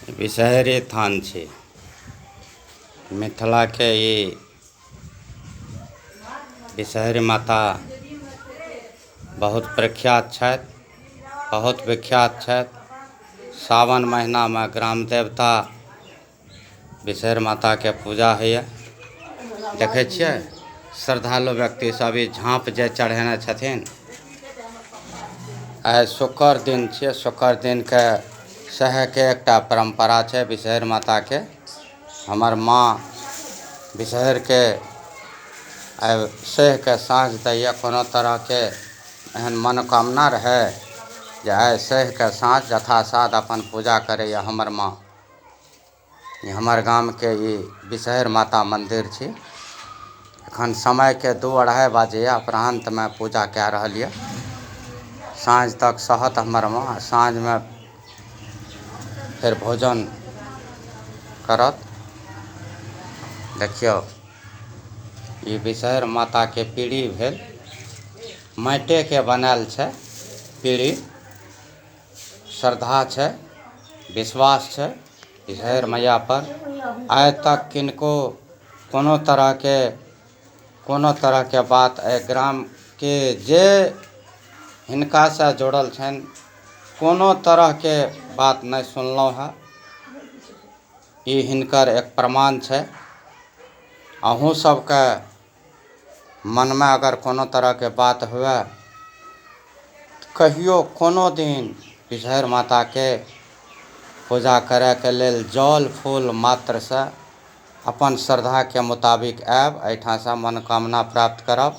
विषहरी थान छी। मिथिलाके ई विषहरी माता बहुत प्रख्यात छथि, बहुत विख्यात छथि। सावन महिनामे ग्राम देवता विषहरी माताके पूजा होइए। देखै छियै श्रद्धालु व्यक्ति सब ई झाँप जे चढ़ेने छथिन। आइ शुक्र दिन छियै। शुक्र दिनके सहैके एकटा परम्परा छै विषहरी माताके। हमर माँ विषहरके आइ सहिके साँझ दैए। कोनो तरहके एहन मनोकामना रहै जे आइ सहिके साँझ यथासाध अपन पूजा करैए हमर माँ। ई हमर गामके ई विषहरि माता मन्दिर छी। एखन समयके 2-2:30 बाजैए। अपराह्नमे पूजा कए रहल यऽ। साँझ तक सहत हमर माँ। साँझमे फेर भोजन करत। देखियौ ई विषहरि माताके पीढ़ी भेल, माटिके बनायल छै पीढ़ी। श्रद्धा छै, विश्वास छै विषहरि मैया पर। आइ तक किनको कोनो तरहके बात एहि ग्रामके जे हिनकासँ जुड़ल छनि कोनो तरहके बात नहि सुनलहुँ हँ। ई हिनकर एक प्रमाण छै। अहूँ सबके मनमे अगर कोनो तरहके बात हुए कहियो कोनो दिन विषहरि माताके पूजा करयके लेल जल फूल मात्रसँ अपन श्रद्धाके मुताबिक आयब, एहिठामसँ मनोकामना प्राप्त करब।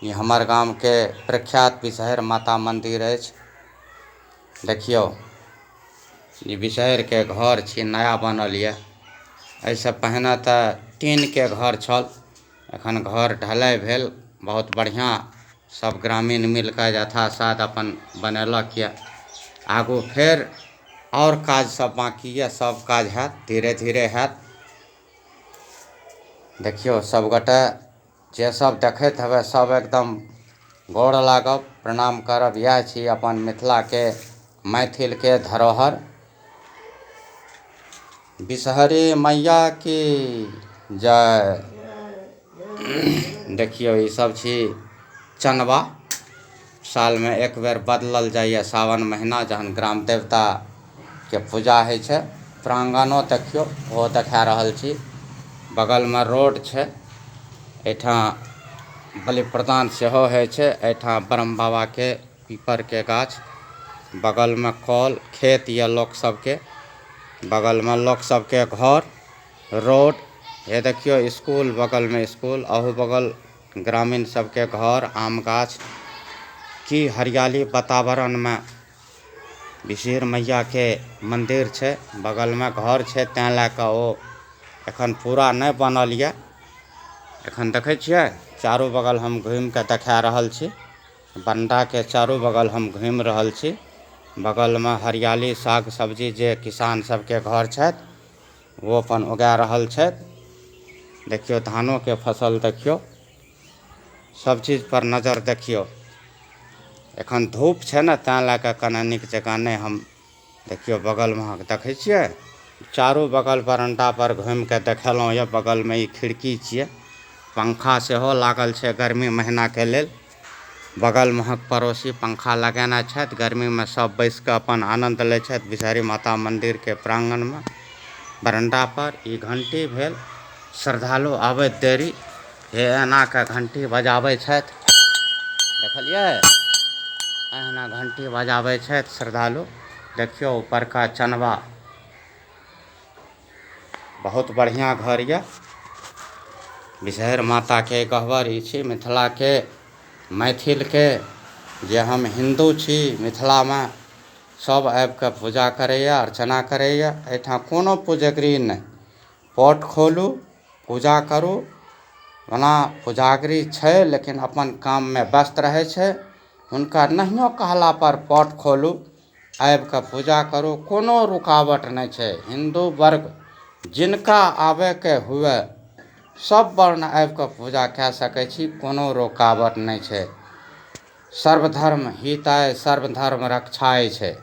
ई हमर गामके प्रख्यात विषहरि माता मन्दिर अछि। देखियौ ई विषहरिके घर छी, नया बनल यऽ। एहिसँ पहिने तऽ टीनके घर छल, एखन घर ढलाइ भेल। बहुत बढ़िआँ सब ग्रामीण मिलके यथासाध अपन बनेलक यऽ। आगू फेर आओर काज सब बाँकी यऽ, सब काज हैत, धीरे धीरे हैत। देखियौ सबगोटे जे सब देखैत हेबै सब एकदम गोर लागब, प्रणाम करब। इएह छी अपन मिथिलाके मैथिलके धरोहर। विषहरी मैया की जय। देखियौ ई सब छी चनबा। सालमे एक बेर बदलल जाइए सावन महीना, जहन ग्राम देवताके पूजा होइ छै। प्रांगणो देखियौ, ओहो देखा रहल छी। बगलमे रोड छै, एहिठाम बलि प्रदान सेहो होइ छै। एहिठाम ब्रह्म बाबाके पीपरके गाछ, बगलमे कल, खेत यऽ लोक सबके, बगलमे लोक सबके घर, रोड। हे देखियौ स्कूल, बगलमे स्कूल, अहू बगल ग्रामीण सबके घर, आम गाछ। की हरियाली वातावरणमे विषहरि मैयाके मन्दिर छै। बगलमे घर छै, तेँ लए कऽ ओ एखन पूरा नहि बनल यऽ। एखन देखै छियै चारू बगल हम घुमिके देखा रहल छी। बंडाके चारू बगल हम घुमि रहल छी। बगलमे हरियाली साग सब्जी जे किसान सबके घर छथि ओ अपन उगा रहल छथि। देखियौ धानोके फसल देखियौ, सब चीज पर नजर देखियौ। एखन धूप छै ने, तेँ लए कऽ कने नीक जकाँ नहि हम देखियौ। बगलमे अहाँके देखै छियै चारू बगल बरण्डा पर घुमिके देखेलहुँ यऽ। बगलमे ई खिड़की छियै, पंखा सेहो लागल छै गर्मी महीनाके लेल। बगलमे अहाँके पड़ोसी पंखा लगेने छथि। गर्मीमे सब बैसिके अपन आनन्द लै छथि विषहरी माता मन्दिरके प्रांगणमे बरण्डा पर। ई घंटी भेल, श्रद्धालु आबैत देरी हे एना के घंटी बजाबै छथि। देखलियै एहिना घंटी बजाबै छथि श्रद्धालु। देखियौ ऊपरका चनबा, बहुत बढ़िआँ घर यऽ। विषहरि माताके गहबर ई छी मिथिलाके मैथिलके। जे हम हिन्दू छी, मिथिलामे सब आबिके पूजा करैए, अर्चना करैए। एहिठाम कोनो पुजगरी नहि, पट खोलू पूजा करू। ओना पुजागरी छै लेकिन अपन काममे व्यस्त रहै छै, हुनका नहियो कहला पर पट खोलू, आबिके पूजा करू, कोनो रुकावट नहि छै। हिन्दू वर्ग जिनका आबैके हुए सब वर्ण आबिके पूजा कए सकै छी, कोनो रुकावट नहि छै। सर्वधर्म हिताय सर्वधर्म रक्षाय छै।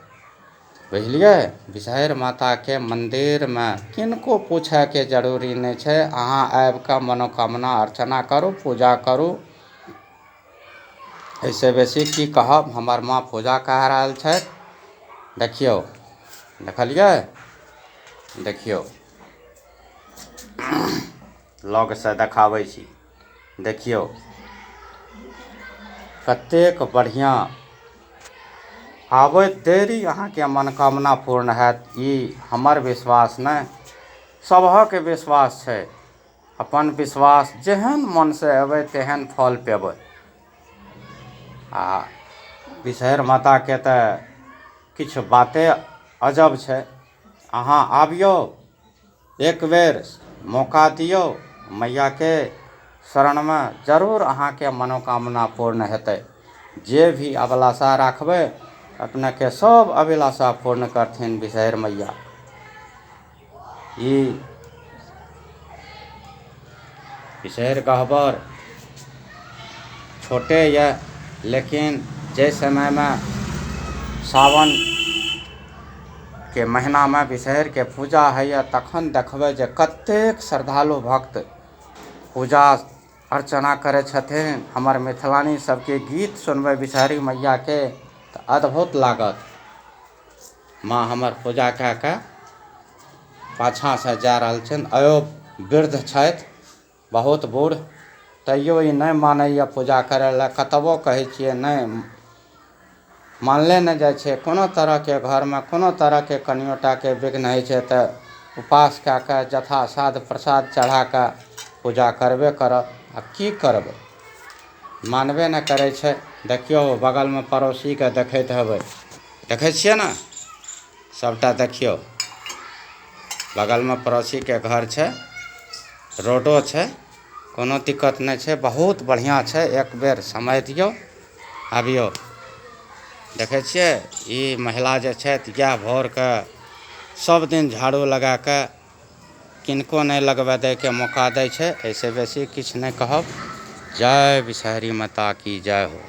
बुझलियै। विषहरि माताके मन्दिरमे किनको पूछयके जरूरी नहि छै। अहाँ आबि कऽ मनोकामना अर्चना करू, पूजा करू। एहिसँ बेसी की कहब, हमर माँ पूजा कए रहल छथि। देखियौ, देखलियै, देखियौ, लगसँ देखाबै छी। देखियौ कतेक बढ़िआँ। आबैत देरी अहाँके मनोकामना पूर्ण हैत, ई हमर विश्वास नहि, सभक विश्वास छै। अपन विश्वास जेहन मनसँ अयबै तेहन फल पेबै। आ विषहरि माताके तऽ किछु बाते अजब छै। अहाँ आबियौ, एक बेर मौका दियौ मैयाके शरणमे, जरूर अहाँके मनोकामना पूर्ण हेतै। जे भी अभिलाषा राखबै, अपनेके सब अभिलाषा पूर्ण करथिन विषहरि मैया। ई विषहरि गहबर छोटे यऽ, लेकिन जाहि समयमे सावन के महीनामे विषहरिके पूजा होइए, तखन देखबै जे कतेक श्रद्धालु भक्त पूजा अर्चना करै छथिन। हमर मिथिलानी सबके गीत सुनबै विषहरि मैयाके तऽ अद्भुत लागत। माँ हमर पूजा कए कऽ पाछाँसँ जा रहल छनि। अयो वृद्ध छथि, बहुत बूढ़, तैयो ई नहि मानैए पूजा करै लए। कतबो कहै छियै, नहि मानले नहि जाइ छै। कोनो तरहके घरमे कोनो तरहके कनियो टाके विघ्न होइ छै तऽ उपास कए कऽ यथासाध्य प्रसाद चढ़ा कऽ पूजा करबे करत। आब की करबै, मानबे नहि करै छै। देखियौ, बगलमे पड़ोसीके देखैत हेबै, देखै छियै ने सभटा। देखियौ, बगलमे पड़ोसीके घर छै, रोडो छै, कोनो दिक्कत नहि छै, बहुत बढ़िआँ छै। एक बेर समय दियौ, आबियौ। देखै छियै, ई महिला जे छथि, इएह भोरके सब दिन झाड़ू लगा कऽ किनको नहि लगबै दैके मौका दै छै। एहिसँ बेसी किछु नहि कहब। जय विषहरी माता की जय हो।